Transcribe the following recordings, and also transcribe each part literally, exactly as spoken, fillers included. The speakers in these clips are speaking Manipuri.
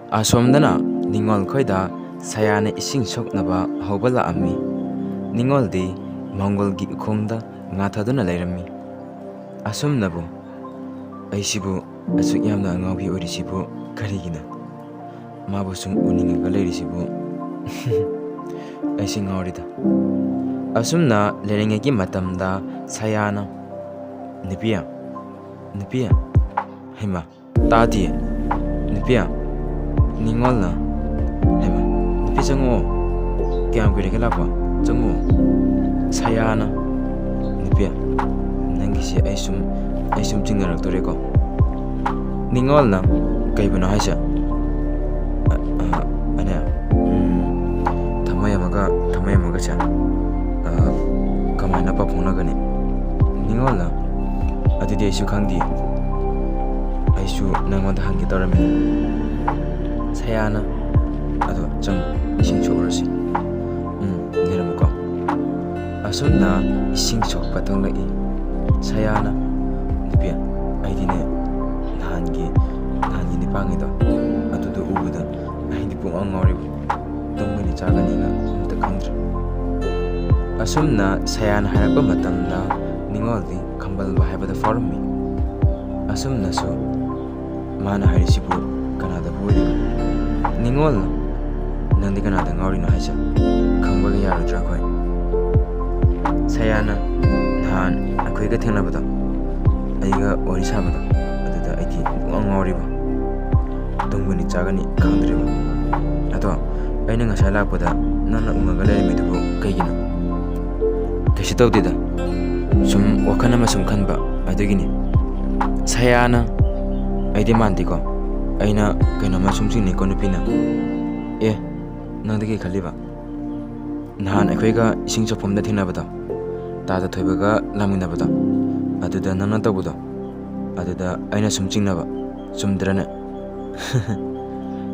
ꯑꯁꯣꯝꯗꯅ ꯅꯤꯉꯣꯜ ꯈꯣꯏꯗ ꯁꯌꯥꯅ ꯏꯁꯤꯡ ꯁꯣꯛꯅꯕ ꯍꯧꯕ ꯂꯥꯛꯑꯝꯃꯤ꯫ ꯅꯤꯉꯣꯜꯗꯤ ꯃꯪꯒꯣꯜꯒꯤ ꯎꯈꯣꯡꯗ ꯉꯥꯊꯗꯨꯅ ꯂꯩꯔꯝꯃꯤ꯫ ꯑꯁꯨꯝꯅꯕꯨ, "ꯑꯩꯁꯤꯕꯨ ꯑꯁꯨꯛ ꯌꯥꯝꯅ ꯑꯉꯥꯎꯕꯤ ꯑꯣꯏꯔꯤꯁꯤꯕꯨ ꯀꯔꯤꯒꯤꯅꯣ? ꯃꯥꯕꯨ ꯁꯨꯝ ꯎꯅꯤꯡꯉꯒ ꯂꯩꯔꯤꯁꯤꯕꯨ?" ꯑꯩꯁꯤ ꯉꯥꯎꯔꯤꯗ꯫ ꯑꯁꯨꯝꯅ ꯂꯩꯔꯤꯉꯩꯒꯤ ꯃꯇꯝꯗ ꯁꯌꯥꯅ, "ꯅꯨꯄꯤ, ꯅꯨꯄꯤ, ꯍꯩꯃꯥ, ꯇꯥꯗꯤꯌꯦ꯫ ꯅꯨꯄꯤ, ꯅꯤꯉꯣꯜꯅ, ꯍꯩꯃꯥ, ꯅꯨꯄꯤ ꯆꯪꯉꯛꯑꯣ꯫ ꯀꯌꯥꯝ ꯀꯨꯏꯔꯒꯦ ꯂꯥꯛꯄ? ꯆꯪꯉꯛꯑꯣ꯫ ꯁꯌꯥꯅ, ꯅꯨꯄꯤ, ꯅꯪꯒꯤꯁꯦ ꯑꯩ ꯁꯨꯝ, ꯑꯩ ꯁꯨꯝ ꯆꯤꯡꯅꯔꯛꯇꯣꯔꯦꯀꯣ꯫" ꯅꯤꯉꯣꯜꯅ, "ꯀꯩꯕꯨꯅꯣ ꯍꯥꯏꯁꯦ?" "ꯑ, ꯑ, ꯑꯅꯦ, ꯎꯝ, ꯊꯃꯣꯏ ꯑꯃꯒ ꯊꯃꯣꯏ ꯑꯃꯒꯁꯦ, ꯑ, ꯀꯃꯥꯏꯅ ꯄꯥꯎ ꯐꯥꯎꯅꯒꯅꯤ?" ꯅꯤꯉꯣꯜꯅ, "ꯑꯗꯨꯗꯤ ꯑꯩꯁꯨ ꯈꯪꯗꯦ꯫ ꯑꯩꯁꯨ ꯅꯪꯉꯣꯟꯗ ꯍꯪꯒꯦ ꯇꯧꯔꯝꯃꯤꯅꯦ꯫ ꯁꯌꯥꯅ, ꯑꯗꯣ ꯆꯪꯉꯣ, ꯏꯁꯤꯡ ꯁꯣꯛꯎꯔꯁꯤ꯫ ꯎꯝ, ꯂꯩꯔꯝꯃꯨꯀꯣ꯫" ꯑꯁꯨꯝꯅ ꯏꯁꯤꯡ ꯁꯣꯛꯄ ꯊꯣꯛꯂꯛꯏ꯫ ꯁꯌꯥꯅ, "ꯅꯨꯄꯤ, ꯑꯩꯗꯤꯅꯦ, ꯅꯍꯥꯟꯒꯤ, ꯅꯍꯥꯟꯒꯤ ꯅꯤꯄꯥꯡꯉꯩꯗꯣ, ꯑꯗꯨꯗꯣ ꯎꯕꯗ ꯑꯩꯗꯤ ꯄꯨꯡꯉꯥꯎ ꯉꯥꯎꯔꯤꯕ꯫ ꯇꯨꯝꯒꯅꯤ ꯆꯥꯒꯅꯤꯅ ꯑꯝꯇ ꯈꯪꯗ꯭ꯔꯦ꯫" ꯑꯁꯨꯝꯅ ꯁꯌꯥꯅ ꯍꯥꯏꯔꯛꯄ ꯃꯇꯝꯗ ꯅꯤꯉꯣꯜꯗꯤ ꯈꯝꯕꯜꯕ ꯍꯥꯏꯕꯗꯣ ꯐꯥꯎꯔꯝꯃꯤ꯫ ꯑꯁꯨꯝꯅꯁꯨ ꯃꯥꯅ ꯍꯥꯏꯔꯤꯁꯤꯕꯨ ꯀꯅꯥꯗꯕꯨ ꯑꯣꯏꯔꯤꯕ? ꯅꯤꯉꯣꯜ, ꯅꯪꯗꯤ ꯀꯅꯥꯗ ꯉꯥꯎꯔꯤꯅꯣ ꯍꯥꯏꯁꯦ? ꯈꯪꯕꯒ ꯌꯥꯔꯣꯏꯗ꯭ꯔꯥ ꯑꯩꯈꯣꯏ? ꯁꯌꯥꯅ, ꯅꯍꯥꯟ ꯑꯩꯈꯣꯏꯒ ꯊꯦꯡꯅꯕꯗꯣ, ꯑꯩꯒ ꯋꯥꯔꯤ ꯁꯥꯕꯗꯣ, ꯑꯗꯨꯗ ꯑꯩꯗꯤ ꯄꯨꯡꯉꯥꯎ ꯉꯥꯎꯔꯤꯕ꯫ ꯇꯨꯝꯒꯅꯤ ꯆꯥꯒꯅꯤ ꯈꯪꯗ꯭ꯔꯤꯕ꯫ ꯑꯗꯣ ꯑꯩꯅ ꯉꯁꯥꯏ ꯂꯥꯛꯄꯗ ꯅꯪꯅ ꯎꯪꯉꯒ ꯂꯩꯔꯝꯃꯤꯗꯨꯕꯨ ꯀꯩꯒꯤꯅꯣ? ꯀꯩꯁꯨ ꯇꯧꯗꯦꯗ, ꯁꯨꯝ ꯋꯥꯈꯜ ꯑꯃ ꯁꯨꯝ ꯈꯟꯕ ꯑꯗꯨꯒꯤꯅꯤ꯫ ꯁꯌꯥꯅ, ꯑꯩꯗꯤ ꯃꯥꯟꯗꯦꯀꯣ, ꯑꯩꯅ ꯀꯩꯅꯣꯝꯃ ꯁꯨꯝ ꯆꯤꯡꯅꯩꯀꯣ ꯅꯨꯄꯤꯅ꯫ ꯑꯦ, ꯅꯪꯗꯤ ꯀꯩ ꯈꯜꯂꯤꯕ? ꯅꯍꯥꯟ ꯑꯩꯈꯣꯏꯒ ꯏꯁꯤꯡ ꯆꯣꯛꯐꯝꯗ ꯊꯦꯡꯅꯕꯗꯣ, ꯇꯥꯗ ꯊꯣꯏꯕꯒ ꯂꯥꯛꯃꯤꯟꯅꯕꯗꯣ, ꯑꯗꯨꯗ ꯅꯪꯅ ꯇꯧꯕꯗꯣ, ꯑꯗꯨꯗ ꯑꯩꯅ ꯁꯨꯝ ꯆꯤꯡꯅꯕ, ꯆꯨꯝꯗ꯭ꯔꯅꯦ?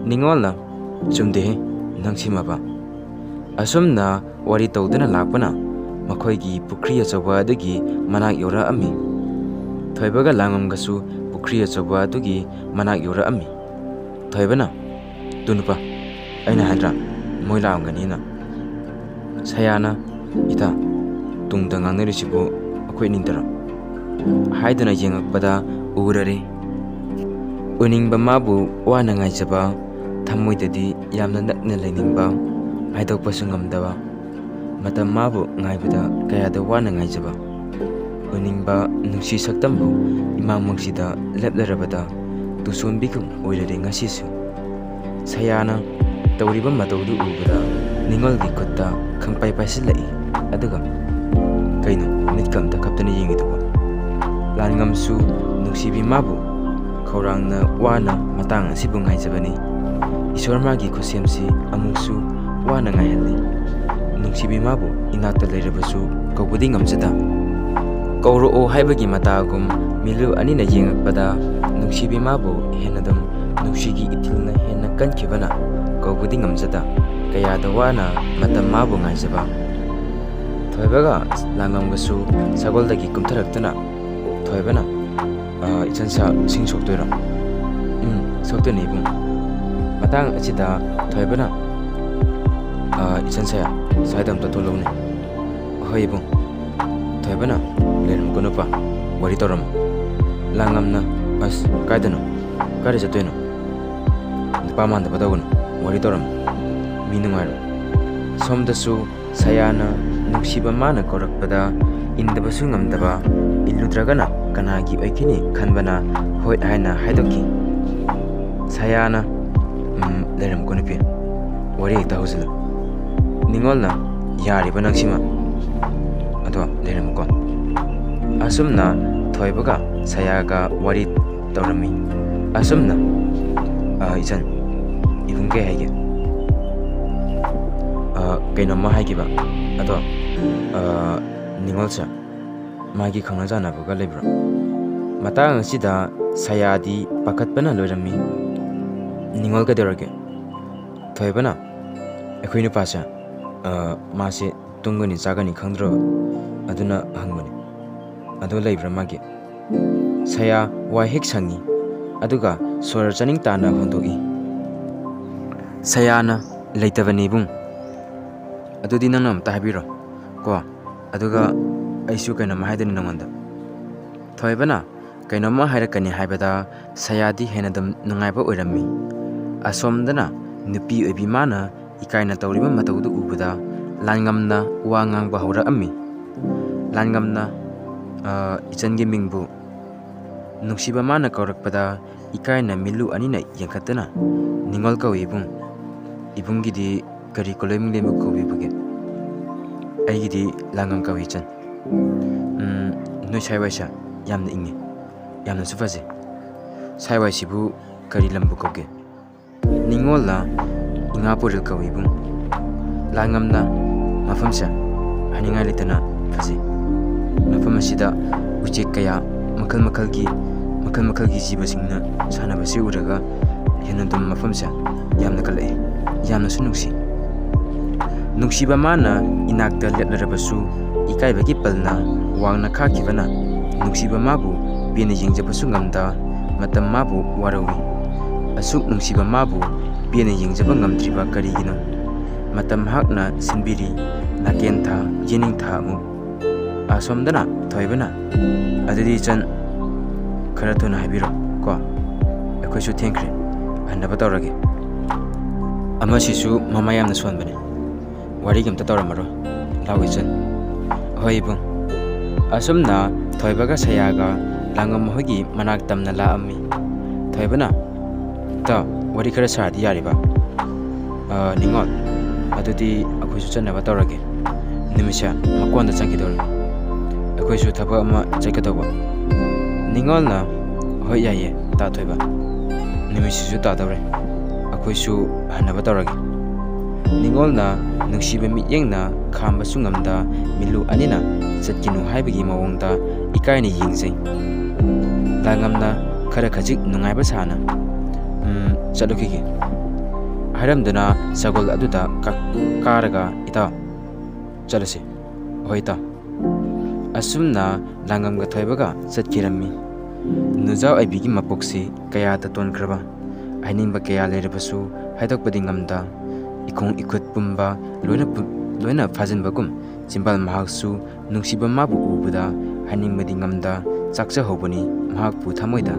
ꯅꯤꯉꯣꯜꯅ, ꯆꯨꯝꯗꯦꯍꯦ, ꯅꯪ ꯁꯤꯃꯕ꯫ ꯑꯁꯨꯝꯅ ꯋꯥꯔꯤ ꯇꯧꯗꯨꯅ ꯂꯥꯛꯄꯅ ꯃꯈꯣꯏꯒꯤ ꯄꯨꯈ꯭ꯔꯤ ꯑꯆꯧꯕ ꯑꯗꯨꯒꯤ ꯃꯅꯥꯛ ꯌꯧꯔꯛꯑꯝꯃꯤ꯫ ꯊꯣꯏꯕꯒ ꯂꯥꯡꯉꯝꯒꯁꯨ ꯄꯨꯈ꯭ꯔꯤ ꯑꯆꯧꯕ ꯑꯗꯨꯒꯤ ꯃꯅꯥꯛ ꯌꯧꯔꯛꯑꯝꯃꯤ꯫ ꯊꯣꯏꯕꯅ, "ꯇꯨ ꯅꯨꯄꯥ, ꯑꯩꯅ ꯍꯥꯏꯗ꯭ꯔꯥ ꯃꯣꯏ ꯂꯥꯛꯑꯝꯒꯅꯤꯅ?" ꯁꯌꯥꯅ, "ꯏꯇꯥ, ꯇꯨꯡꯗ ꯉꯥꯡꯅꯔꯤꯁꯤꯕꯨ ꯑꯩꯈꯣꯏ ꯑꯅꯤꯗꯔꯣ?" ꯍꯥꯏꯗꯨꯅ ꯌꯦꯡꯉꯛꯄꯗ ꯎꯔꯔꯦ꯫ ꯎꯅꯤꯡꯕ ꯃꯥꯕꯨ ꯋꯥꯅ ꯉꯥꯏꯖꯕ, ꯊꯃꯣꯏꯗꯗꯤ ꯌꯥꯝꯅ ꯅꯛꯅ ꯂꯩꯅꯤꯡꯕ, ꯍꯥꯏꯗꯣꯛꯄꯁꯨ ꯉꯝꯗꯕ꯫ ꯃꯇꯝ ꯃꯥꯕꯨ ꯉꯥꯏꯕꯗ ꯀꯌꯥꯗ ꯋꯥꯅ ꯉꯥꯏꯖꯕ꯫ ꯎꯅꯤꯡꯕ ꯅꯨꯡꯁꯤ ꯁꯛꯇꯝꯕꯨ ꯏꯃꯥꯡꯃꯛꯁꯤꯗ ꯂꯦꯞꯂꯔꯕꯗ ꯇꯨꯁꯣꯟꯕꯤꯒꯨꯝ ꯑꯣꯏꯔꯔꯦ ꯉꯁꯤꯁꯨ꯫ ꯁꯌꯥꯅ ꯇꯧꯔꯤꯕ ꯃꯇꯧꯗꯨ ꯎꯕꯗ ꯅꯤꯉꯣꯜꯒꯤ ꯈꯨꯠꯇ ꯈꯪꯄꯥꯏ ꯄꯥꯏꯁꯤꯜꯂꯛꯏ꯫ ꯑꯗꯨꯒ, "ꯀꯩꯅꯣ, ꯃꯤꯠꯀ ꯑꯝꯇ ꯈꯞꯇꯅ ꯌꯦꯡꯉꯤꯗꯨꯕꯣ?" ꯂꯥꯟꯉꯝꯁꯨ ꯅꯨꯡꯁꯤꯕꯤ ꯃꯥꯕꯨ ꯈꯧꯔꯥꯡꯅ ꯋꯥꯅ ꯃꯇꯥꯡ ꯑꯁꯤꯕꯨ ꯉꯥꯏꯖꯕꯅꯤ꯫ ꯏꯁꯣꯔ ꯃꯥꯒꯤ ꯈꯨꯠꯁꯦꯝꯁꯤ ꯑꯃꯨꯛꯁꯨ ꯋꯥꯅ ꯉꯥꯏꯍꯜꯂꯤ꯫ ꯅꯨꯡꯁꯤꯕꯤ ꯃꯥꯕꯨ ꯏꯅꯥꯛꯇ ꯂꯩꯔꯕꯁꯨ ꯀꯧꯕꯗꯤ ꯉꯝꯖꯗ꯫ ꯀꯧꯔꯛꯑꯣ ꯍꯥꯏꯕꯒꯤ ꯃꯇꯥꯒꯨꯝ ꯃꯤꯠꯂꯨ ꯑꯅꯤꯅ ꯌꯦꯡꯉꯛꯄꯗ ꯅꯨꯡꯁꯤꯕꯤ ꯃꯥꯕꯨ ꯍꯦꯟꯅꯗꯨꯝ ꯅꯨꯡꯁꯤꯒꯤ ꯏꯊꯤꯜꯅ ꯍꯦꯟꯅ ꯀꯟꯈꯤꯕꯅ ꯀꯧꯕꯗꯤ ꯉꯝꯖꯗ ꯀꯌꯥꯗ ꯋꯥꯅ ꯃꯇꯝ ꯃꯥꯕꯨ ꯉꯥꯏꯖꯕ꯫ ꯊꯣꯏꯕꯒ ꯂꯥꯡꯉꯝꯒꯁꯨ ꯁꯒꯣꯜꯗꯒꯤ ꯀꯨꯝꯊꯔꯛꯇꯨꯅ ꯊꯣꯏꯕꯅ, "ꯑ, ꯏꯆꯟ ꯁꯥ, ꯏꯁꯤꯡ ꯁꯣꯛꯇꯣꯏꯔꯣ?" "ꯎꯝ, ꯁꯣꯛꯇꯣꯏꯅꯦ ꯏꯕꯨꯡ꯫" ꯃꯇꯥꯡ ꯑꯁꯤꯗ ꯊꯣꯏꯕꯅ, "ꯑ, ꯏꯆꯟ ꯁꯥ, ꯁ꯭ꯋꯥꯏꯗ ꯑꯝꯇ ꯊꯣꯛꯂꯛꯎꯅꯦ꯫" "ꯍꯣꯏ ꯏꯕꯨꯡ꯫" ꯊꯣꯏꯕꯅ, "ꯂꯩꯔꯝꯃꯨꯀꯣ ꯅꯨꯄꯥ, ꯋꯥꯔꯤ ꯇꯧꯔꯝꯃꯨ꯫" ꯂꯥꯡꯉꯝꯅ, "ꯑꯁ, ꯀꯥꯏꯗꯅꯣ? ꯀꯥꯏꯗ ꯆꯠꯇꯣꯏꯅꯣ? ꯅꯨꯄꯥ ꯃꯥꯟꯗꯕ ꯇꯧꯒꯅꯨ, ꯋꯥꯔꯤ ꯇꯧꯔꯝꯃꯨ, ꯃꯤ ꯅꯨꯡꯉꯥꯏꯔꯣꯏ꯫" ꯁꯣꯝꯗꯁꯨ ꯁꯌꯥꯅ ꯅꯨꯡꯁꯤꯕ ꯃꯥꯅ ꯀꯧꯔꯛꯄꯗ ꯏꯟꯗꯕꯁꯨ ꯉꯝꯗꯕ, ꯏꯜꯂꯨꯗ꯭ꯔꯒꯅ ꯀꯅꯥꯒꯤ ꯑꯣꯏꯈꯤꯅꯤ ꯈꯟꯕꯅ ꯍꯣꯏ ꯍꯥꯏꯅ ꯍꯥꯏꯗꯣꯛꯈꯤ꯫ ꯁꯌꯥꯅ, "ꯎꯝ, ꯂꯩꯔꯝꯃꯨꯀꯣ ꯅꯨꯄꯤ, ꯋꯥꯔꯤ ꯍꯦꯛꯇ ꯍꯧꯖꯤꯜꯂꯨ꯫" ꯅꯤꯉꯣꯜꯅ, "ꯌꯥꯔꯤꯕ ꯅꯪꯁꯤꯃ? ꯑꯗꯣ ꯂꯩꯔꯝꯃꯨꯀꯣ꯫" ꯑꯁꯨꯝꯅ ꯊꯣꯏꯕꯒ ꯁꯌꯥꯒ ꯋꯥꯔꯤ ꯇꯧꯔꯝꯃꯤ꯫ ꯑꯁꯨꯝꯅ, "ꯑ, ꯏꯆꯟ, ꯏꯕꯨꯡ ꯀꯩ ꯍꯥꯏꯒꯦ?" "ꯑ, ꯀꯩꯅꯣꯝꯃ ꯍꯥꯏꯒꯦꯕ꯫ ꯑꯗꯣ, ꯑ, ꯅꯤꯉꯣꯜꯁꯦ ꯃꯥꯒꯤ ꯈꯪꯅ ꯆꯥꯟꯅꯕꯒ ꯂꯩꯕ꯭ꯔꯣ?" ꯃꯇꯥꯡ ꯑꯁꯤꯗ ꯁꯌꯥꯗꯤ ꯄꯥꯈꯠꯄꯅ ꯂꯣꯏꯔꯝꯃꯤ꯫ "ꯅꯤꯉꯣꯜ ꯀꯩꯗꯧꯔꯒꯦ?" ꯊꯣꯏꯕꯅ, "ꯑꯩꯈꯣꯏ ꯅꯨꯄꯥꯁꯦ, ꯑ, ꯃꯥꯁꯦ ꯇꯨꯝꯒꯅꯤ ꯆꯥꯒꯅꯤ ꯈꯪꯗ꯭ꯔꯕ, ꯑꯗꯨꯅ ꯍꯪꯕꯅꯤ꯫ ꯑꯗꯣ ꯂꯩꯕ꯭ꯔꯥ ꯃꯥꯒꯤ?" ꯁꯌꯥ ꯋꯥ ꯍꯦꯛ ꯁꯪꯉꯤ, ꯑꯗꯨꯒ ꯁꯣꯔ ꯆꯥꯅꯤꯡ ꯇꯥꯅ ꯍꯣꯟꯗꯣꯛꯏ꯫ ꯁꯌꯥꯅ ꯂꯩꯇꯕꯅꯤ ꯏꯕꯨꯡ꯫ ꯑꯗꯨꯗꯤ ꯅꯪꯅ ꯑꯝꯇ ꯍꯥꯏꯕꯤꯔꯣ ꯀꯣ꯫ ꯑꯗꯨꯒ ꯑꯩꯁꯨ ꯀꯩꯅꯣꯝꯃ ꯍꯥꯏꯗꯣꯏꯅꯤ ꯅꯉꯣꯟꯗ꯫ ꯊꯣꯏꯕꯅ ꯀꯩꯅꯣꯝꯃ ꯍꯥꯏꯔꯛꯀꯅꯤ ꯍꯥꯏꯕꯗ ꯁꯌꯥꯗꯤ ꯍꯦꯟꯅ ꯑꯗꯨꯝ ꯅꯨꯡꯉꯥꯏꯕ ꯑꯣꯏꯔꯝꯃꯤ꯫ ꯑꯁꯣꯝꯗꯅ ꯅꯨꯄꯤ ꯑꯣꯏꯕꯤ ꯃꯥꯅ ꯏꯀꯥꯏꯅ ꯇꯧꯔꯤꯕ ꯃꯇꯧꯗꯨ ꯎꯕꯗ ꯂꯥꯟꯉꯝꯅ ꯋꯥ ꯉꯥꯡꯕ ꯍꯧꯔꯛꯑꯝꯃꯤ꯫ ꯂꯥꯟꯉꯝꯅ, "ꯑ, ꯏꯆꯟꯒꯤ ꯃꯤꯡꯕꯨ?" ꯅꯨꯡꯁꯤꯕ ꯃꯥꯅ ꯀꯧꯔꯛꯄꯗ ꯏꯀꯥꯏꯅ ꯃꯤꯠꯂꯨ ꯑꯅꯤꯅ ꯌꯦꯡꯈꯠꯇꯨꯅ, "ꯅꯤꯡꯉꯣꯜ ꯀꯧꯏ ꯏꯕꯨꯡ꯫ ꯏꯕꯨꯡꯒꯤꯗꯤ ꯀꯔꯤ ꯀꯣꯂꯣꯏ ꯃꯤꯡꯂꯦꯟꯕꯨ ꯀꯧꯕꯤꯕꯒꯦ?" "ꯑꯩꯒꯤꯗꯤ ꯂꯥꯡꯉꯝ ꯀꯧꯏ ꯏꯆꯟ꯫ ꯎꯝ, ꯅꯣꯏ ꯁ꯭ꯋꯥꯏꯋꯥꯏꯁꯦ ꯌꯥꯝꯅ ꯏꯪꯉꯤ, ꯌꯥꯝꯅꯁꯨ ꯐꯖꯩ꯫ ꯁ꯭ꯋꯥꯏꯋꯥꯏꯁꯤꯕꯨ ꯀꯔꯤ ꯂꯝꯕꯨ ꯀꯧꯒꯦ?" "ꯅꯤꯡꯉꯣꯜꯅ ꯏꯉꯥ ꯄꯨꯔꯦꯜ ꯀꯧꯏ ꯏꯕꯨꯡ꯫ ꯂꯥꯟꯉꯝꯅ ꯃꯐꯝꯁꯦ ꯍꯥꯏꯅꯤꯡꯉꯥꯏ ꯂꯩꯇꯅ ꯐꯖꯩ꯫ ꯃꯐꯝ ꯑꯁꯤꯗ ꯎꯆꯦꯛ ꯀꯌꯥ ꯃꯈꯜ ꯃꯈꯜꯒꯤ, ꯃꯈꯜ ꯃꯈꯜꯒꯤ ꯖꯤꯕꯁꯤꯡꯅ ꯁꯥꯟꯅꯕꯁꯤ ꯎꯔꯒ ꯍꯦꯟꯅ ꯑꯗꯨꯝ ꯃꯐꯝꯁꯦ ꯌꯥꯝꯅ ꯀꯜꯂꯛꯏ, ꯌꯥꯝꯅꯁꯨ ꯅꯨꯡꯁꯤ꯫" ꯅꯨꯡꯁꯤꯕ ꯃꯥꯅ ꯏꯅꯥꯛꯇ ꯂꯦꯞꯂꯔꯕꯁꯨ ꯏꯀꯥꯏꯕꯒꯤ ꯄꯜꯅ ꯋꯥꯡꯅ ꯈꯥꯛꯈꯤꯕꯅ ꯅꯨꯡꯁꯤꯕ ꯃꯥꯕꯨ ꯄꯦꯟꯅ ꯌꯦꯡꯖꯕꯁꯨ ꯉꯝꯗ ꯃꯇꯝ ꯃꯥꯕꯨ ꯋꯥꯔꯧꯏ꯫ ꯑꯁꯨꯛ ꯅꯨꯡꯁꯤꯕ ꯃꯥꯕꯨ ꯄꯦꯟꯅ ꯌꯦꯡꯖꯕ ꯉꯝꯗ꯭ꯔꯤꯕ ꯀꯔꯤꯒꯤꯅꯣ? ꯃꯇꯝ ꯍꯥꯛꯅ ꯁꯤꯟꯕꯤꯔꯤ, ꯅꯥꯀꯦꯟ ꯊꯥ, ꯌꯦꯅꯤꯡ ꯊꯥ ꯑꯃꯨꯛ꯫ ꯑꯁꯣꯝꯗꯅ ꯊꯣꯏꯕꯅ, "ꯑꯗꯨꯗꯤ ꯏꯆꯟ, ꯈꯔ ꯊꯨꯅ ꯍꯥꯏꯕꯤꯔꯣ ꯀꯣ, ꯑꯩꯈꯣꯏꯁꯨ ꯊꯦꯡꯈ꯭ꯔꯦ, ꯍꯟꯅꯕ ꯇꯧꯔꯒꯦ꯫" ꯑꯃꯁꯤꯁꯨ ꯃꯃꯥ ꯌꯥꯝꯅ ꯁꯣꯟꯕꯅꯤ, ꯋꯥꯔꯤꯒ ꯑꯝꯇ ꯇꯧꯔꯝꯃꯔꯣꯏ꯫ ꯂꯥꯎ ꯏꯆꯟ꯫ "ꯍꯣꯏ ꯏꯕꯨꯡ꯫" ꯑꯁꯨꯝꯅ ꯊꯣꯏꯕꯒ ꯁꯌꯥꯒ ꯂꯥꯡꯉꯝ ꯃꯈꯣꯏꯒꯤ ꯃꯅꯥꯛ ꯇꯝꯅ ꯂꯥꯛꯑꯝꯃꯤ꯫ ꯊꯣꯏꯕꯅ, "ꯏꯇꯥꯎ, ꯋꯥꯔꯤ ꯈꯔ ꯁꯥꯔꯗꯤ ꯌꯥꯔꯤꯕ?" "ꯑ, ꯅꯤꯡꯉꯣꯜ, ꯑꯗꯨꯗꯤ ꯑꯩꯈꯣꯏꯁꯨ ꯆꯠꯅꯕ ꯇꯧꯔꯒꯦ꯫ ꯅꯨꯃꯤꯠꯁꯦ ꯃꯀꯣꯟꯗ ꯆꯪꯈꯤꯗꯧꯔꯦ꯫ ꯑꯩꯈꯣꯏꯁꯨ ꯊꯕꯛ ꯑꯃ ꯆꯠꯀꯗꯧꯕ꯫" ꯅꯤꯡꯉꯣꯜꯅ, "ꯍꯣꯏ, ꯌꯥꯏꯌꯦ, ꯇꯥ ꯊꯣꯏꯕ꯫ ꯅꯨꯃꯤꯠꯁꯤꯁꯨ ꯇꯥꯗꯧꯔꯦ꯫ ꯑꯩꯈꯣꯏꯁꯨ ꯍꯟꯅꯕ ꯇꯧꯔꯒꯦ꯫" ꯅꯤꯡꯉꯣꯜꯅ ꯅꯨꯡꯁꯤꯕ ꯃꯤꯠꯌꯦꯡꯅ ꯈꯥꯝꯕꯁꯨ ꯉꯝꯗ ꯃꯤꯠꯂꯨ ꯑꯅꯤꯅ ꯆꯠꯈꯤꯅꯨ ꯍꯥꯏꯕꯒꯤ ꯃꯑꯣꯡꯗ ꯏꯀꯥꯏꯅ ꯌꯦꯡꯖꯩ꯫ ꯂꯥꯡꯉꯝꯅ ꯈꯔ ꯈꯖꯤꯛ ꯅꯨꯡꯉꯥꯏꯕ ꯁꯥꯅ, "ꯎꯝ, ꯆꯠꯂꯨꯈꯤꯒꯦ" ꯍꯥꯏꯔꯝꯗꯨꯅ ꯁꯒꯣꯜ ꯑꯗꯨꯗ ꯀꯥ-, ꯀꯥꯔꯒ, "ꯏꯇꯥꯎ, ꯆꯠꯂꯁꯤ꯫" "ꯍꯣꯏ ꯏꯇꯥꯎ꯫" ꯑꯁꯨꯝꯅ ꯂꯥꯡꯉꯝꯒ ꯊꯣꯏꯕꯒ ꯆꯠꯈꯤꯔꯝꯃꯤ꯫ ꯅꯨꯖꯥ ꯑꯣꯏꯕꯤꯒꯤ ꯃꯄꯣꯛꯁꯤ ꯀꯌꯥꯗ ꯇꯣꯟꯈ꯭ꯔꯕ, ꯍꯥꯏꯅꯤꯡꯕ ꯀꯌꯥ ꯂꯩꯔꯕꯁꯨ ꯍꯥꯏꯗꯣꯛꯄꯗꯤ ꯉꯝꯗ, ꯏꯈꯣꯡ ꯏꯈꯨꯠ ꯄꯨꯝꯕ ꯂꯣꯏꯅ ꯄꯨ-, ꯂꯣꯏꯅ ꯐꯥꯖꯤꯟꯕꯒꯨꯝ ꯆꯤꯝꯕꯥꯜ ꯃꯍꯥꯛꯁꯨ ꯅꯨꯡꯁꯤꯕ ꯃꯥꯕꯨ ꯎꯕꯗ ꯍꯥꯏꯅꯤꯡꯕꯗꯤ ꯉꯝꯗ ꯆꯥꯛꯆꯍꯧꯕꯅꯤ ꯃꯍꯥꯛꯄꯨ ꯊꯃꯣꯏꯗ꯫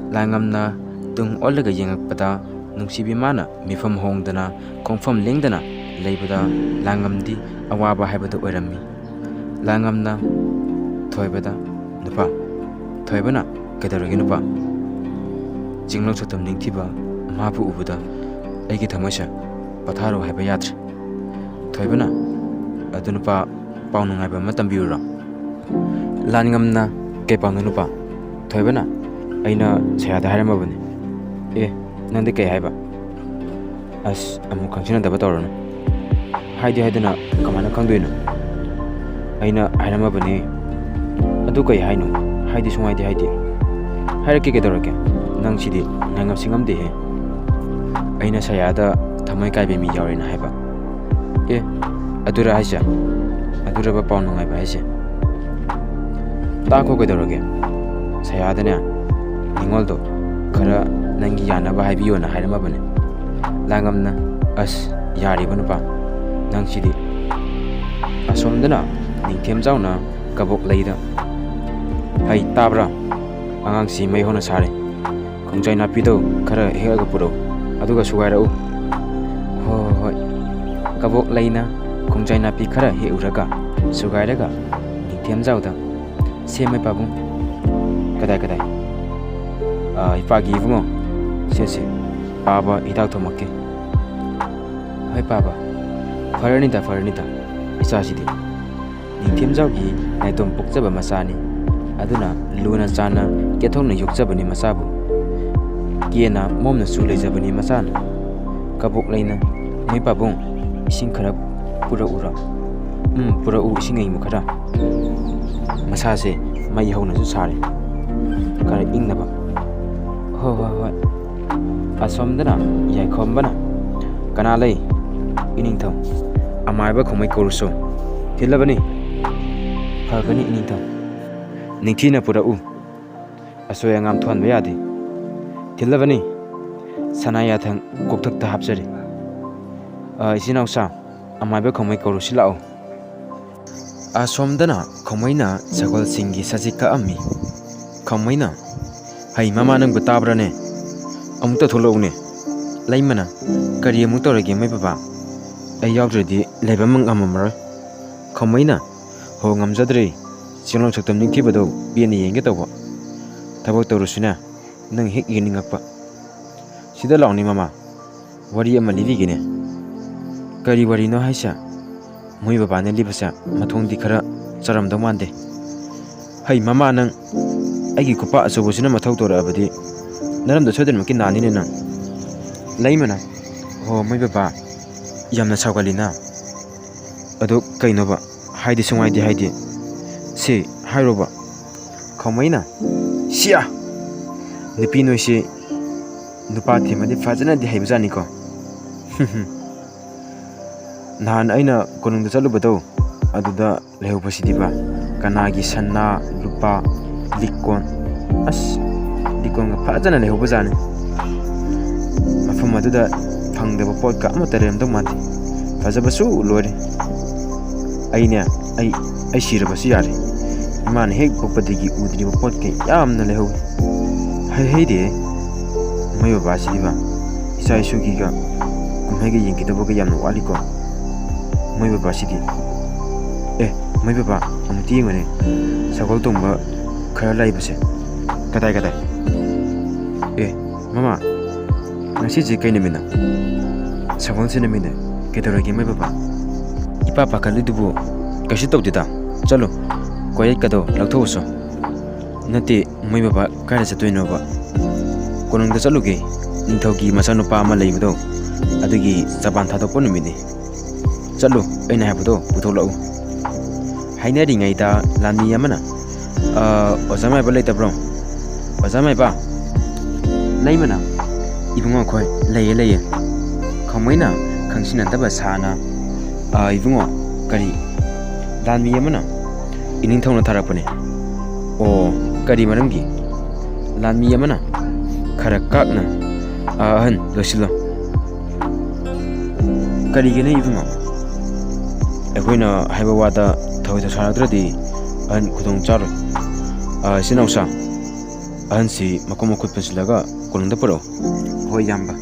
ꯂꯥꯡꯉꯝꯅ ꯇꯨꯡ ꯑꯣꯜꯂꯒ ꯌꯦꯡꯉꯛꯄꯗ ꯅꯨꯡꯁꯤꯕꯤ ꯃꯥꯅ ꯃꯤꯐꯝ ꯍꯣꯡꯗꯅ ꯈꯣꯡꯐꯝ ꯂꯦꯡꯗꯅ ꯂꯩꯕꯗ ꯂꯥꯡꯉꯝꯗꯤ ꯑꯋꯥꯕ ꯍꯥꯏꯕꯗꯨ ꯑꯣꯏꯔꯝꯃꯤ꯫ ꯂꯥꯡꯉꯝꯅ ꯊꯣꯏꯕꯗ, "ꯅꯨꯄꯥ꯫" ꯊꯣꯏꯕꯅ, "ꯀꯩꯗꯧꯔꯒꯦ ꯅꯨꯄꯥ?" ꯆꯤꯡꯂꯧ ꯁꯛꯇꯝ ꯅꯤꯡꯊꯤꯕ ꯃꯥꯕꯨ ꯎꯕꯗ ꯑꯩꯒꯤ ꯊꯃꯣꯏꯁꯦ ꯄꯣꯊꯥꯔꯣ ꯍꯥꯏꯕ ꯌꯥꯗ꯭ꯔꯦ꯫ ꯊꯣꯏꯕꯅ, "ꯑꯗꯨ ꯅꯨꯄꯥ, ꯄꯥꯎ ꯅꯨꯡꯉꯥꯏꯕ ꯑꯃ ꯇꯝꯕꯤꯌꯨꯔꯣ?" ꯂꯥꯟꯉꯝꯅ, "ꯀꯩ ꯄꯥꯎꯅꯣ ꯅꯨꯄꯥ?" ꯊꯣꯏꯕꯅ, "ꯑꯩꯅ ꯁꯌꯥꯗ ꯍꯥꯏꯔꯝꯃꯕꯅꯤ꯫" "ꯑꯦ, ꯅꯪꯗꯤ ꯀꯩ ꯍꯥꯏꯕ?" "ꯑꯁ, ꯑꯃꯨꯛ ꯈꯪꯖꯤꯟꯅꯗꯕ ꯇꯧꯔꯅꯨ꯫ ꯍꯥꯏꯗꯤ ꯍꯥꯏꯗꯅ ꯀꯃꯥꯏꯅ ꯈꯪꯗꯣꯏꯅꯣ? ꯑꯩꯅ ꯍꯥꯏꯔꯝꯃꯕꯅꯦ꯫" "ꯑꯗꯨ ꯀꯩ ꯍꯥꯏꯅꯣ? ꯍꯥꯏꯗꯤ ꯁꯨꯡꯍꯥꯏꯗꯤ ꯍꯥꯏꯗꯦ꯫" "ꯍꯥꯏꯔꯛꯀꯦ ꯀꯩꯗꯧꯔꯒꯦ? ꯅꯪꯁꯤꯗꯤ ꯉꯥꯏꯉꯝ ꯁꯤꯡꯉꯝꯗꯦꯍꯦ꯫ ꯑꯩꯅ ꯁꯌꯥꯗ ꯊꯃꯣꯏ ꯀꯥꯏꯕ ꯃꯤ ꯌꯥꯎꯔꯦꯅ ꯍꯥꯏꯕ꯫" "ꯑꯦ, ꯑꯗꯨꯔ ꯍꯥꯏꯁꯦ? ꯑꯗꯨꯔꯕ ꯄꯥꯎ ꯅꯨꯡꯉꯥꯏꯕ ꯍꯥꯏꯁꯦ?" "ꯇꯥꯈꯣ ꯀꯩꯗꯧꯔꯒꯦ? ꯁꯌꯥꯗꯅꯦ, ꯅꯤꯉꯣꯜꯗꯣ ꯈꯔ ꯅꯪꯒꯤ ꯌꯥꯅꯕ ꯍꯥꯏꯕꯤꯌꯣꯅ ꯍꯥꯏꯔꯝꯃꯕꯅꯦ꯫" ꯂꯥꯡꯉꯝꯅ, "ꯑꯁ, ꯌꯥꯔꯤꯕ ꯅꯨꯄꯥ, ꯅꯪꯁꯤꯗꯤ꯫" ꯑꯁꯣꯝꯗꯅ ꯅꯤꯡꯊꯦꯝꯖꯥꯎꯅ ꯀꯕꯣꯛ ꯂꯩꯗ, "ꯍꯩ, ꯇꯥꯕ꯭ꯔꯥ? ꯑꯉꯥꯡꯁꯤ ꯃꯩ ꯍꯧꯅ ꯁꯥꯔꯦ꯫ ꯈꯣꯡꯖꯥꯏ ꯅꯥꯄꯤꯗꯣ ꯈꯔ ꯍꯦꯛꯑꯒ ꯄꯨꯔꯛꯎ, ꯑꯗꯨꯒ ꯁꯨꯒꯥꯏꯔꯛꯎ꯫" "ꯍꯣꯏ, ꯍꯣꯏ, ꯍꯣꯏ꯫" ꯀꯕꯣꯛ ꯂꯩꯅ ꯈꯣꯡꯖꯥꯏ ꯅꯥꯄꯤ ꯈꯔ ꯍꯦꯛꯎꯔꯒ ꯁꯨꯒꯥꯏꯔꯒ ꯅꯤꯡꯊꯦꯝꯖꯥꯎꯗ, "ꯁꯦ ꯃꯩ ꯄꯥꯕꯨꯡ꯫" "ꯀꯗꯥꯏ, ꯀꯗꯥꯏ?" "ꯑꯥ, ꯏꯄꯥꯒꯤ ꯏꯕꯨꯡꯉꯣ, ꯁꯦ, ꯁꯦ, ꯄꯥꯕ ꯍꯤꯗꯥꯛ ꯊꯣꯝꯃꯛꯀꯦ꯫" "ꯍꯣꯏ ꯄꯥꯕ꯫" "ꯐꯔꯅꯤꯗ, ꯐꯔꯅꯤꯗ, ꯏꯆꯥꯁꯤꯗꯤ ꯅꯤꯡꯊꯦꯝꯖꯥꯎꯒꯤ ꯅꯥꯏꯇꯣꯝ ꯄꯣꯛꯆꯕ ꯃꯆꯥꯅꯤ꯫ ꯑꯗꯨꯅ ꯂꯨꯅ ꯆꯥꯟꯅ ꯀꯦꯊꯣꯛꯅ ꯌꯣꯛꯆꯕꯅꯤ ꯃꯆꯥꯕꯨ꯫ ꯀꯦꯅ ꯃꯣꯝꯅꯁꯨ ꯂꯩꯖꯕꯅꯤ ꯃꯆꯥꯅ꯫" ꯀꯕꯣꯛ ꯂꯩꯅ, "ꯃꯩ ꯄꯥꯕꯨꯡ, ꯏꯁꯤꯡ ꯈꯔ ꯄꯨꯔꯛꯎꯔꯣ?" "ꯎꯝ, ꯄꯨꯔꯛꯎ, ꯏꯁꯤꯡ ꯑꯏꯪꯕ ꯈꯔ꯫ ꯃꯁꯥꯁꯦ ꯃꯩ ꯍꯧꯅꯁꯨ ꯁꯥꯔꯦ, ꯈꯔ ꯏꯪꯅꯕ꯫" "ꯍꯣꯏ, ꯍꯣꯏ, ꯍꯣꯏ꯫" ꯑꯁꯣꯝꯗꯅ ꯌꯥꯏꯈꯣꯝꯕꯅ, "ꯀꯅꯥ ꯂꯩ?" "ꯏꯅꯤꯡꯊꯧ, ꯑꯃꯥꯏꯕ ꯈꯣꯡꯃꯩ ꯀꯧꯔꯨꯁꯨ꯫" "ꯊꯤꯜꯂꯕꯅꯤ꯫" "ꯐꯕꯅꯤ ꯏꯅꯤꯡꯊꯧ, ꯅꯤꯡꯊꯤꯅ ꯄꯨꯔꯛꯎ꯫ ꯑꯁꯣꯏ ꯑꯉꯥꯝ ꯊꯣꯛꯍꯟꯕ ꯌꯥꯗꯦ꯫" "ꯊꯤꯜꯂꯕꯅꯤ, ꯁꯅꯥ ꯌꯥꯊꯪ ꯀꯣꯛꯊꯛꯇ ꯍꯥꯞꯆꯔꯤ꯫ ꯑ, ꯏꯆꯤꯟ ꯏꯅꯥꯎꯁꯥ, ꯑꯃꯥꯏꯕ ꯈꯣꯡꯃꯩ ꯀꯧꯔꯨꯁꯤ ꯂꯥꯛꯑꯣ꯫ ꯑꯁꯣꯝꯗꯅ ꯈꯣꯡꯃꯩꯅ ꯁꯒꯣꯜꯁꯤꯡꯒꯤ ꯁꯖꯤꯛ ꯀꯛꯑꯝꯃꯤ꯫ ꯈꯣꯡꯃꯩꯅ, "ꯍꯩ ꯃꯃꯥ, ꯅꯪꯕꯨ ꯇꯥꯕ꯭ꯔꯥꯅꯦ? ꯑꯃꯨꯛꯇ ꯊꯣꯛꯂꯛꯎꯅꯦ꯫ ꯂꯩꯃꯅ, ꯀꯔꯤ ꯑꯃꯨꯛ ꯇꯧꯔꯒꯦ ꯃꯩ ꯕꯕꯥ? ꯑꯩ ꯌꯥꯎꯗ꯭ꯔꯗꯤ ꯂꯩꯕ ꯑꯃ ꯉꯝꯃꯝꯃꯔꯣꯏ꯫" ꯈꯣꯡꯃꯩꯅ, "ꯍꯣ, ꯉꯝꯖꯗ꯭ꯔꯦ꯫ ꯆꯦꯡꯂꯣꯡ ꯁꯛꯇꯝ ꯅꯤꯡꯊꯤꯕꯗꯣ ꯄꯦꯟꯅ ꯌꯦꯡꯒꯦ ꯇꯧꯕ꯫ ꯊꯕꯛ ꯇꯧꯔꯨꯁꯤꯅꯦ, ꯅꯪ ꯍꯦꯛ ꯌꯦꯡꯅꯤꯡꯉꯛꯄ꯫ ꯁꯤꯗ ꯂꯥꯎꯅꯦ ꯃꯃꯥ, ꯋꯥꯔꯤ ꯑꯃ ꯂꯤꯕꯤꯒꯦꯅꯦ꯫" "ꯀꯔꯤ ꯋꯥꯔꯤꯅꯣ ꯍꯥꯏꯁꯦ? ꯃꯣꯏ ꯕꯕꯥꯅ ꯂꯤꯕꯁꯦ ꯃꯊꯣꯡꯗꯤ ꯈꯔ ꯆꯥꯔꯝꯗꯧ ꯃꯥꯟꯗꯦ꯫" "ꯍꯩ ꯃꯃꯥ, ꯅꯪ ꯑꯩꯒꯤ ꯈꯨꯄꯥꯛ ꯑꯆꯧꯕꯁꯤꯅ ꯃꯊꯧ ꯇꯧꯔꯛꯑꯕꯗꯤ ꯅꯔꯝꯗ ꯁꯣꯏꯗꯅꯃꯛꯀꯤ ꯅꯥꯅꯤꯅꯦ ꯅꯪ꯫" ꯂꯩꯃꯅ, "ꯍꯣ, ꯃꯣꯏ ꯕꯕꯥ, ꯌꯥꯝꯅ ꯁꯥꯎꯒꯜꯂꯤꯅ꯫ ꯑꯗꯣ ꯀꯩꯅꯣꯕ? ꯍꯥꯏꯗꯤ ꯁꯨꯡꯍꯥꯏꯗꯤ ꯍꯥꯏꯗꯦ꯫ ꯁꯤ ꯍꯥꯏꯔꯣꯕ꯫" ꯈꯣꯡꯃꯩꯅ, "ꯁꯤꯌꯥ! ꯅꯨꯄꯤ ꯅꯣꯏꯁꯤ ꯅꯨꯄꯥ ꯊꯦꯝꯕꯗꯤ ꯐꯖꯅꯗꯤ ꯍꯩꯕꯖꯥꯠꯅꯤꯀꯣ꯫" "ꯅꯍꯥꯟ ꯑꯩꯅ ꯀꯣꯅꯨꯡꯗ ꯆꯠꯂꯨꯕꯗꯣ, ꯑꯗꯨꯗ ꯂꯩꯍꯧꯕꯁꯤꯗꯤꯕ, ꯀꯅꯥꯒꯤ ꯁꯅꯥ, ꯂꯨꯄꯥ, ꯂꯤꯛꯀꯣꯟ, ꯑꯁ, ꯂꯤꯛꯀꯣꯟꯒ ꯐꯖꯅ ꯂꯩꯍꯧꯕꯖꯥꯠꯅꯤ꯫ ꯃꯐꯝ ꯑꯗꯨꯗ ꯐꯪꯗꯕ ꯄꯣꯠꯀ ꯑꯃꯠꯇ ꯂꯩꯔꯝꯗꯧ ꯃꯥꯟꯗꯦ꯫ ꯐꯖꯕꯁꯨ ꯂꯣꯏꯔꯦ꯫ ꯑꯩꯅꯦ, ꯑꯩ, ꯑꯩ ꯁꯤꯔꯕꯁꯨ ꯌꯥꯔꯦ꯫ ꯏꯃꯥꯅ ꯍꯦꯛ ꯄꯣꯛꯄꯗꯒꯤ ꯎꯗ꯭ꯔꯤꯕ ꯄꯣꯠꯀ ꯌꯥꯝꯅ ꯂꯩꯍꯧꯋꯤ꯫" "ꯍꯩ ꯍꯩꯗꯦ, ꯃꯣꯏ ꯕꯕꯥꯁꯤꯗꯤꯕ, ꯏꯆꯥ ꯏꯁꯨꯒꯤꯒ ꯀꯨꯝꯍꯩꯒ ꯌꯦꯡꯒꯗꯕꯒ ꯌꯥꯝꯅ ꯋꯥꯠꯂꯤꯀꯣ꯫ ꯃꯣꯏ ꯕꯕꯥꯁꯤꯗꯤ꯫ ꯑꯦ, ꯃꯣꯏ ꯕꯕꯥ, ꯑꯃꯨꯛꯇ ꯌꯦꯡꯉꯨꯅꯦ, ꯁꯒꯣꯜ ꯇꯣꯡꯕ ꯈꯔ ꯂꯩꯕꯁꯦ꯫ ꯀꯗꯥꯏ, ꯀꯗꯥꯏ? ꯑꯦ, ꯃꯃꯥ, ꯉꯁꯤꯁꯦ ꯀꯩ ꯅꯨꯃꯤꯠꯅꯣ? ꯁꯒꯣꯜꯁꯦꯟ ꯅꯨꯃꯤꯠꯅꯦ꯫ ꯀꯩꯗꯧꯔꯒꯦ ꯃꯣꯏ ꯕꯕꯥ?" "ꯏꯄꯥ ꯄꯥꯈꯠꯂꯤꯗꯨꯕꯨ ꯀꯩꯁꯨ ꯇꯧꯗꯦꯗ꯫ ꯆꯠꯂꯨ, ꯀꯣꯌꯦꯠꯀꯗꯣ ꯂꯧꯊꯣꯛꯎꯁꯣ꯫" "ꯅꯠꯇꯦ, ꯃꯣꯏ ꯕꯕꯥ ꯀꯥꯏꯗ ꯆꯠꯇꯣꯏꯅꯣꯕ?" "ꯀꯣꯅꯨꯡꯗ ꯆꯠꯂꯨꯒꯦ, ꯅꯤꯡꯊꯧꯒꯤ ꯃꯆꯥꯅꯨꯄꯥ ꯑꯃ ꯂꯩꯕꯗꯣ, ꯑꯗꯨꯒꯤ ꯆꯕꯥꯟ ꯊꯥꯗꯣꯛꯄ ꯅꯨꯃꯤꯠꯅꯤ꯫ ꯆꯠꯂꯨ, ꯑꯩꯅ ꯍꯥꯏꯕꯗꯣ ꯄꯨꯊꯣꯛꯂꯛꯎ꯫" ꯍꯥꯏꯅꯔꯤꯉꯩꯗ ꯂꯥꯟꯃꯤ ꯑꯃꯅ, "ꯑ, ꯑꯣꯖꯥ ꯃꯥꯏꯕ ꯂꯩꯇꯕ꯭ꯔꯣ? ꯑꯣꯖꯥ ꯃꯥꯏꯕ?" ꯂꯩꯃꯅ, "ꯏꯕꯨꯡꯉꯣ ꯑꯩꯈꯣꯏ ꯂꯩꯌꯦ, ꯂꯩꯌꯦ꯫" ꯈꯣꯡꯃꯩꯅ ꯈꯪꯁꯤꯟꯅꯗꯕ ꯁꯥꯅ, "ꯑ, ꯏꯕꯨꯡꯉꯣ, ꯀꯔꯤ?" ꯂꯥꯟꯃꯤ ꯑꯃꯅ, "ꯏꯅꯤꯡꯊꯧꯅ ꯊꯥꯔꯛꯄꯅꯦ꯫" "ꯑꯣ, ꯀꯔꯤ ꯃꯔꯝꯒꯤ?" ꯂꯥꯟꯃꯤ ꯑꯃꯅ ꯈꯔ ꯀꯥꯛꯅ, ꯑꯥ, ꯑꯍꯟ, ꯂꯣꯏꯁꯤꯜꯂꯣ꯫ ꯀꯔꯤꯒꯤꯅꯣ ꯏꯕꯨꯡꯉꯣ? ꯑꯩꯈꯣꯏꯅ ꯍꯥꯏꯕ ꯋꯥꯗ ꯊꯧ ꯁꯥꯔꯛꯇ꯭ꯔꯗꯤ ꯑꯍꯟ ꯈꯨꯗꯣꯡ ꯆꯥꯔꯣꯏ꯫ ꯑꯥ, ꯏꯆꯤꯟ ꯏꯅꯥꯎꯁꯥ, ꯑꯍꯟꯁꯤ ꯃꯈꯣꯡ ꯃꯈꯨꯠ ꯄꯨꯟꯁꯤꯜꯂꯒ ꯀꯣꯅꯨꯡꯗ ꯄꯨꯔꯛꯎ꯫ ꯍꯣꯏ, ꯏꯌꯥꯝꯕ꯫